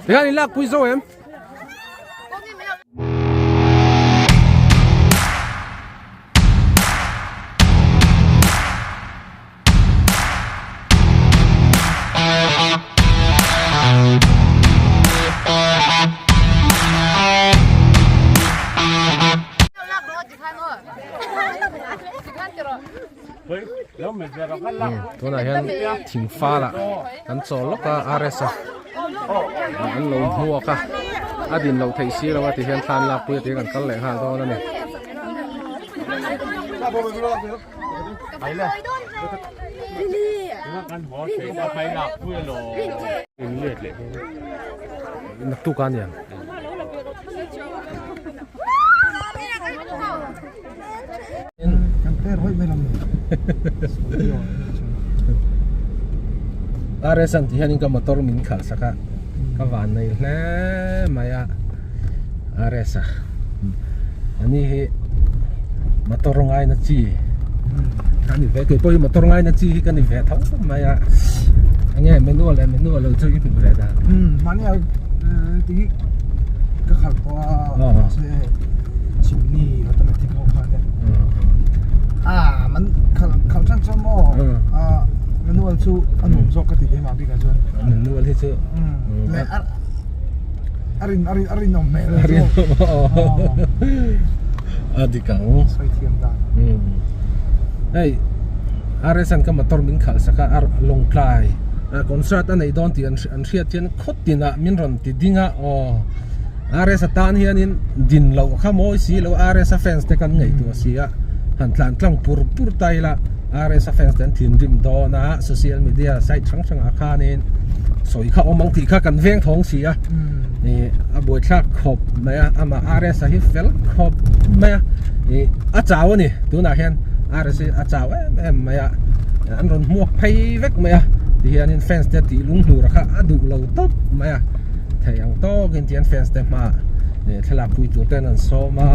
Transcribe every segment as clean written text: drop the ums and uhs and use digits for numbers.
Tikhan in lakpui zo em? Tunah hian thing fal ah kan chawl lawk a RS a an lo hmuak a a din loh theih si lo a ti hian thla an lakpui a ti hian kan kal leh nghal dawn a ni. Naktuk a niang. RS an tih hianin ka motor min khalh sak a ka van nei hle mai a RS a ani hi motor ngaina chi ka ni ve keipawh hi motor ngaina chi hi ka ni ve tho mai a enge manual leh manual lo chu i hmuh ve dan mahni a ti ka khalh tawh a mahse chimney automatic ho khan e a man khalh khalh tan chuan maw a manual chu a nuam zawk ka ti keimah bikah chuan manual hi chu leh a a rin a rin a rinawm hmel a rinawm a dik ang sawi thiam dan hei RS an ka motor min khalh sak a lawngtlai concert a neih dawn tih an hriat hian khawt tinah min rawn ti ding a aw RS atan hianin din loh kha mawi si lo RS a fans te kan ngaihtuah si a han tlan tlang pur pur ta ila RS a fans te an thinrim dawn a social media site hrang hrangah khanin sawi kha awm ang tih kha kan veng thawng si a ih a buaithlak khawp mai a amah RS a hi fel khawp mai a ih a chau a ni tunah hian RS hi a chau em em mai a an rawn hmuak phei vek mai a tihianin fans te tih lung hnur kha a duh lo tawp mai a thei ang tawkin tihian fans te hmaah ih thlalak pui tur ten an sawm a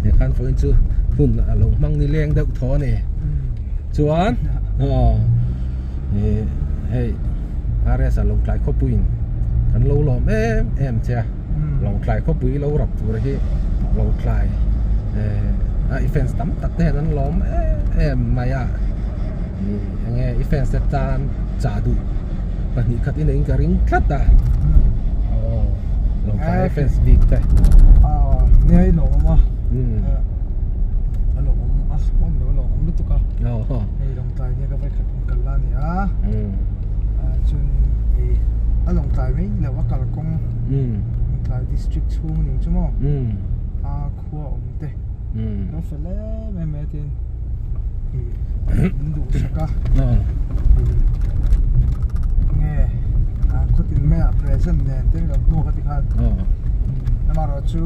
tikhan vawiin chu hun a lo hmang ni leng deuh thaw a ni chuan aw ih hei RS a Lawngtlai khawpuiin kan lo lawm em em che a Lawngtlai khawpui lo rap tur hi Lawngtlai eh a i fans tam tak te hian an lawm em em mai a ih enge i fans te tan chah duh pahnih khat in a in ka ring tlat a aw Lawngtlai fans bik te ah nia i lawm awm a a lawm awm a pawn lo lawm awm lutuk a hei Lawngtlai nia ka vawikhat in kal la ni a chuan ih a Lawngtlai mai ni lo a kalkawng Lawngtlai district chhung a ni chu maw a khua awm te kan fel em em mai a tin ih min duh sak a ih nge a khawtin maiah present nen te min lo hmuak a ti khan amaherawhchu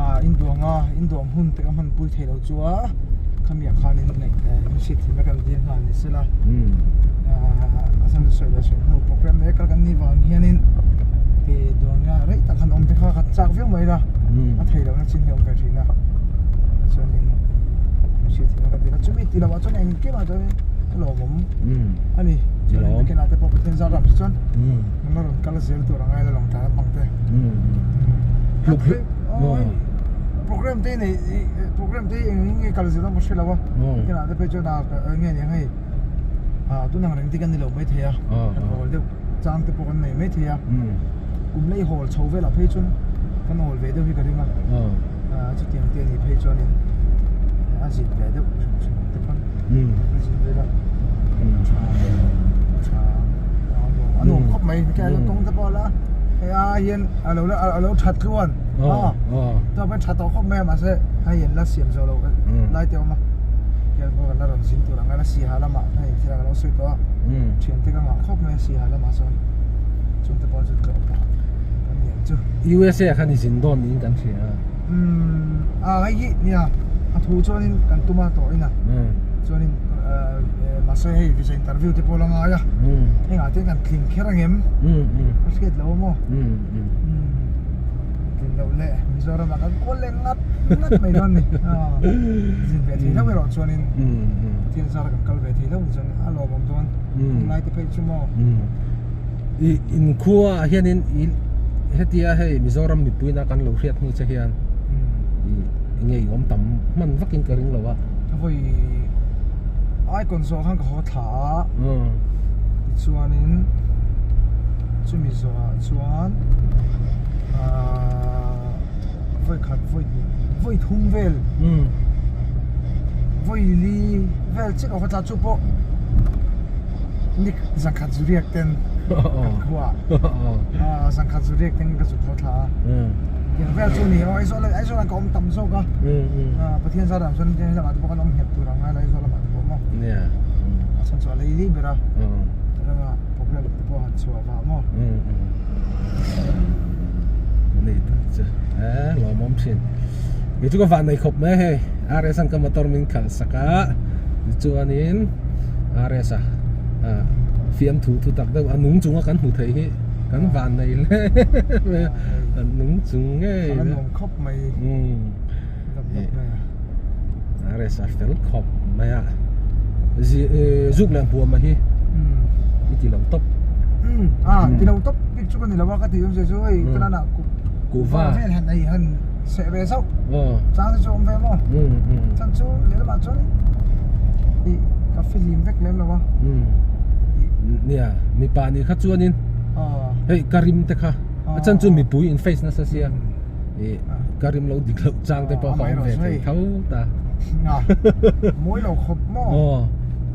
ah induanga induang hun te ka hmanpui thei lo chu a khamiah khanin in hriat thim a kan dil nghal ni sela ah a chhan chu sawi leh sawi hnu program mek a kan nih vang hianin ih duanga rei tak han awm te kha khat chak viau mai la a thei lohna chin hi a awm ve thin a chuanin in hriat thim a kan dil a chumi tih lohah chuan engkim ah chuanin a lawmawm a ni chuanin weekend ah te pawh Pathian zar ram hi chuan nang la rawn kal zel tur a ngai la lawng tlan ang te program te nei program te eng eng nge kal zel ang ka hre lo a weekend ah te phei chuan a nge ni ang hei ah tun ang reng te kan ni lo maithei a kan hawl deuh chang te pawh kan nei maithei a kum lei hawl chho velah phei chuan kan hawl ve deuh hi ka ring a chutiang te anih phei chuanin a zin ve deuh hrim hrim ang te pawn a zin vel a tha tha a nuam khawp mai hetiang hian kawng te pawh la hei ai hian a lo la a lo that tluan chuan pawh tha tawh khawp mai a mahse hei an la siam zawh loh lai te a awm a khian pawh kan la rawn zin tur ang a la siha lamah hei thil a ka lo sawi tawh a thiante ka ngah khawp mai a siha lamah chuan chungte pawh chu tlawh pah kan ni ang chu. USA ah khan i zin dawn niin kan hria a. Umm a hei hi nia a thu chuanin kan tum a tawh in a chuanin mahse hei visa interview te pawh la ngai a hengah te kan tling kher ang em ka hriat lo a maw tlin loh leh Mizoram ah kan kual leh ngat ngat mai dawn a ni zin ve thei hlauh erawh chuanin thil zar kan kal ve thei hlauh ni chuan a lawmawm dawn tunlai te phei chu maw I inkhua ah hianin i. Hetia hei Mizoram mipuina kan lo hriat hnu che hian i ngei awm tam hman vakin ka ring lo a. Vawi icon zawh khan ka haw thla a, tichuanin chumi zawhah chuan ahh vawi khat vawi hnih vawi thum vel vawi li vel chiah ka haw thla chu pawh ni zan khat zu riak ten kan khua ah zan khat zu riak ten ka zu khaw thla a tiang vel chu ni aw Aizawl Aizawl ah ka awm tam zawk a ah Pathian zar ah chuan hei lamah te pawh kan awm nghet tur ang a Aizawl lamah te pawh maw a chhan chu a lei lei ber a rama program te pawh han chhuah vah maw nei tak chu a lawmawm thin kei chu ka van nei khawp mai hei RS an ka motor min khalh sak a tichuanin RS a fiamthu thu tak deuh a nung chunga kan hmu thei hi kan van nei hle mai a a nung chung ngei a nuam khawp mai RS a fel khawp mai a zuk leh buama hi i ti lo tawp a ti lo tawp bik chu ka ni lo a ka ti awmzia chu hei tunah kuhva vel han ei han seh ve zauh chang te chu awm ve maw chan chu lehlamah chuan ih ka fihlim vek lem lo a nia mipa nih kha chuanin hei ka rim te kha a chan chu mipui in face nasa sia ih ka rim lo dik loh chang te pawh ka awm ve thei tho ta mawi lo khawp maw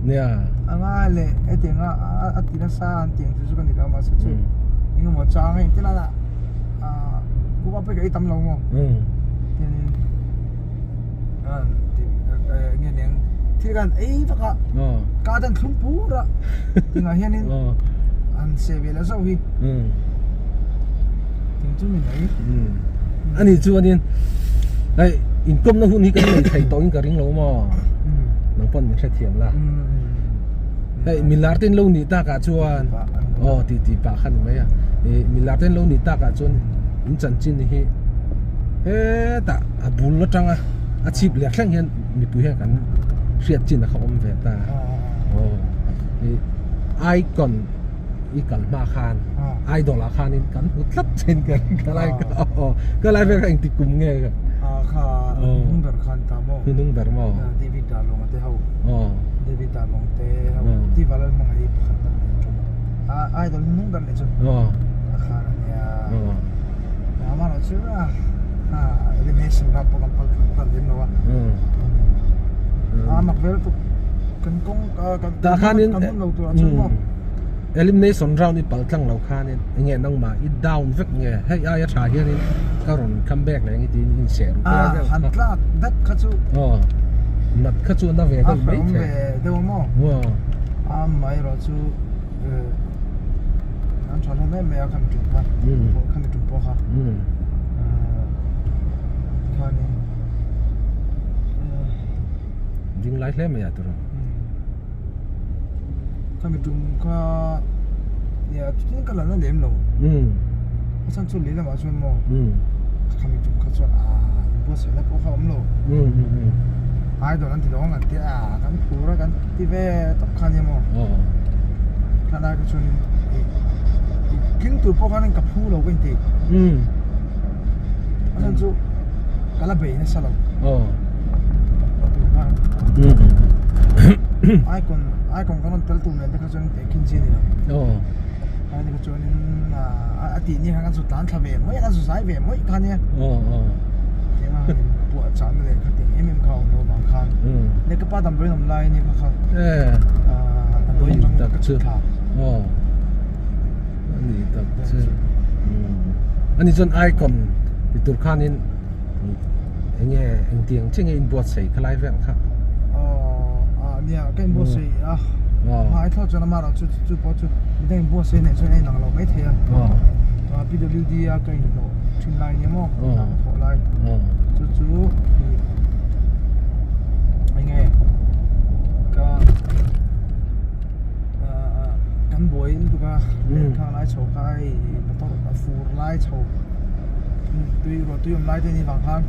nia a ngai leh hetiang a a ti nasa an tih ang chu chu ka ni lo mahse chu engemaw chang hei ti laiah ah kuhva pawh ka ei tam lo maw tianin nge niang thil khan ei vak a ka dan thlum pur a tingah hianin an seh ve la zauh hi ting chu ni mai ani chuanin hei inkawmna hun hi kan nei thei tawhin ka ring lo maw nang pawn min hrethiam la hei milar ten lo nih takah chuan aw ti ti pah kha ni mai a ih milar ten lo nih takah chuan in chanchin hi hetah a bul atanga a chhip leh thleng hian mipui hian kan hriat chin a kha awm ve ta aw ih icon i kal hma khan idol ah khanin kan hmu tlat thin ka ring ka lai aw ka lai vel kha engtik kum nge ka kha hnung ber khan ta maw hnung ber maw David Darlong te ho David Darlong te ho ti valal hmangaih hi pakhat na ni tum a idol hnung ber ni chu a khan ania amah chu a elimination round pawh kan pal pal lem lo a a mak vel tuk kan kawng kan tah khanin kan hun lo tur a chu maw elimination round i pal tlang lo khanin enge nangmah i down vek nge hei aia tha hianin ka rawn come back leh ang i tiin in seh ru a han tlak dat kha chu aw nat kha chu na ve deuh mai thei ve deuh maw a amaherawh chu an tha hlawm em mai a khami tum kha khami tum pawh kha khanin ding lai hle mai a tawrh Khami tum kha nia chutin ka la na lem lo a chhan chu lei lamah chuan maw khami tum kha chuan ah inbuatsaih na pawh kha awm lo idol an ti lo ang an ti a kan phur a kan ti ve tawp kha nia maw khalai kha chuanin tling tur pawh khanin ka phu lo ka inti a chhan chu ka la bei nasa lo icon icon kan rawn tel tur nen te kha chuan tehkhin chi a ni lo kha ni kha chuanin a tih ni khan kan zu tlan thla ve mai a kan zu zai ve mai kha nia tianga han in puah chah na leh kha tiang em em kha a awm lo vang khan leh ka pa damdawiin awm lai ania kha kha damdawiin atang ka chhuk thla ani tak chu ani chuan icon ti tur khanin enge engtiang chiah nge inbuatsaih khalai vel kha aw nia ka inbuatsaih a hmai thlawt chuan amah erawh chu chu pawh chu midang inbuatsaih neih chuan a inang lo maithei a PWD a ka inhlawh thin lai nia maw ka thawh lai chu chu enge ka kan buai lutuk a lehkha lai chho kha hei motor a fur lai chho tui ruah tui awm lai te ni vang khan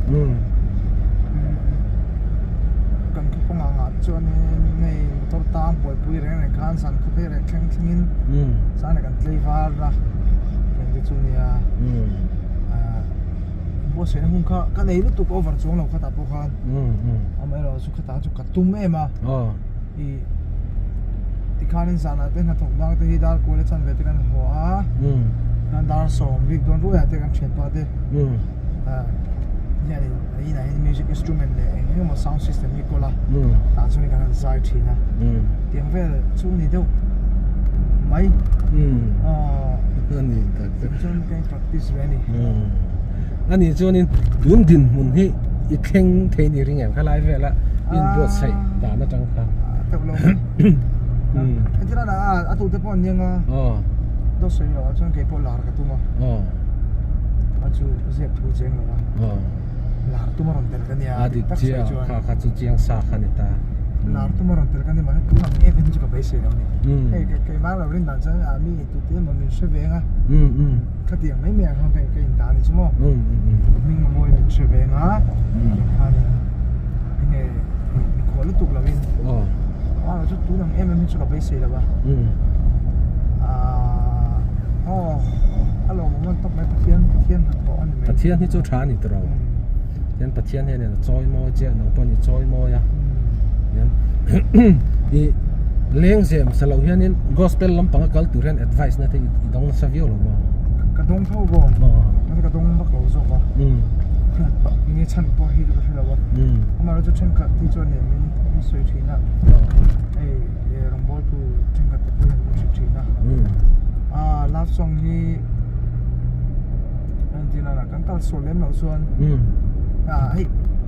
kan khaw kawng ang ah chuanin hei motor tang buaipui reng reng khan zan khaw phei reng thleng thlengin chuan kan tlei var a. chu nia buatsaihna hun kha ka nei lutuk over chuang lo khatah pawh khan amaherawh chu khatah chu ka tum em a ih tikhanin zanah te hnathawk bang te hi dar kual a chanve te kan haw a khan dar sawm bik dawn ruaiah te kan thianpa te hianin a inah hian music instrument leh eng eng emaw sound system hi kawl a tah chuan kan han zai thin a tiang vel chu ni deuh mai ani tak tak chuan ka in practice ve ani ani chuanin tun dinhmun hi i thleng thei ni ring em khalai vela in buatsaih dan atang kha teuh lo entirana a tute pawh an niang a dawt sawi lo ah chuan keipawh lar ka tum a a chu ziak thu cheng lo a lar tum a rawn tel ka nia a dik chiah kha kha chu chiang sa kha ni ta lar tum a rawn tel ka nia mahse tun ang em em hi chu ka beisei lo ni hei keimah lo rin dan chuan a mi tute emaw min hre veng a khatiang mai mai ah khan ka in dah a ni chu maw hming a mawi min hre veng a khanin enge mikhual lutuk lo in a chu tun ang em em hi chu ka beisei lo a aw a lawmawm a ni tawp mai Pathian Pathian hnathawh a ni mai Pathian hi chu tha a ni tawh lo hian Pathian hian a chawi mawi che nang pawh ni chawi mawi a hian i lengzem sa lo hianin gospel lampang a kal tur hian advice na te i dawng nasa viau lo maw ka dawng tho bawk ka dawng vak lo zawk a nge chhan pawh hi ka hre lo a amaherawhchu thenkhat hi chuan nen min min sawi thin a hei rawngbawltu thenkhat te pawh hian min hrilh thin a ah love song hi engtin a kan kal sual lem loh chuan ah hei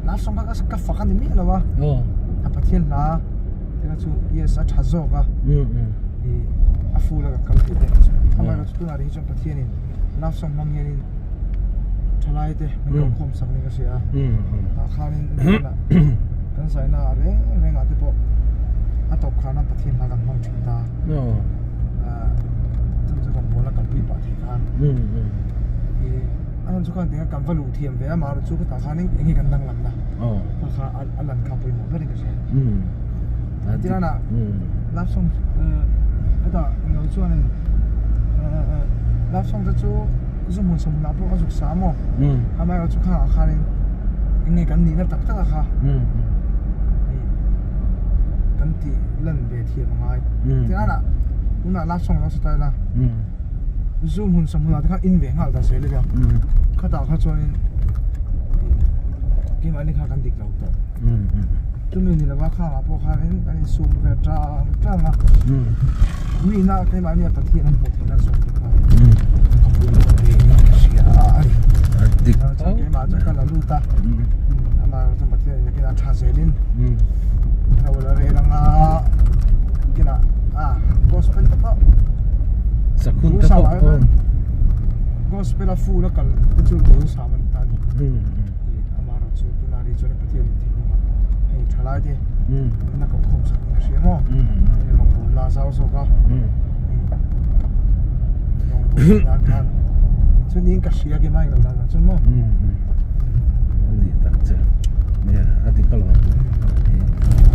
love song kha ka fak a ni miah lo a a Pathian hla te kha chu yes a tha zawk a a full a kan kal thei te amaherawhchu tunah rih hi chuan Pathianin love song hmang hianin thalai te min ko khawm sak niin ka hria a tah khanin kan zaina ah reng reng ah te pawh a tawp khana Pathian hla kan hmang thin ta chu chu rawngbawlna kalpui pah thei khan ih a hmun chu khan tinge kan va luh thiam ve a mahrawh chu tah khanin eng nge kan danglam na kha kha a lan kha pawimawh berin ka hria tihian ah love song hetah englo chuanin love song te chu zu hmun sawmhmun ah pawh a zuk sa a maw amaherawh chu khangah khanin eng nge kan nihna tak tak a kha kan tih lan ve thiam a ngai tihian ah tunah love song lo sa ta ila zu hmun sawmhmun ah te khan in ve nghal ta zel ila khatah kha chuanin keimahni kha kan dik lo tawh. Chumi ni lova khangah pawh khanin kan insum ve tang tang a nihna keimahnia Pathian an hmuh theihna zawk te kha a pawimawh ve in ka hria a ni. Chuan keimah chu ka la lut a amaherawhchu chuan Pathian in nakinah tha zelin ro la rel anga nakinah a gospel te pawh Sakhun te pawh gospel a full a kal te chu duhthusam a ni ta a ni. Amaherawhchu chu tunah ri chuan Pathian in thinlung ah hei tha lai te in a koh khawm sak in ka hria maw hei rawngbâwl la zau zawk a rawngbâwl nan khan chuan in ka hria ke mai lo dan ah chuan maw ani tak che nia a dik alawm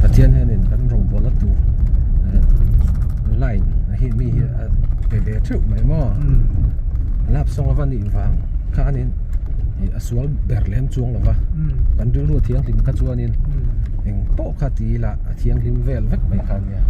Pathian hian in kan rawngbâwl a tur line a hi mi hi a pe ve theuh mai maw lap sawng ava nih vang khanin ih a sual ber lem chuang lo va kan rilru a thianghlim kha chuanin eng pawh kha ti ila a thianghlim vel vek mai kha ania.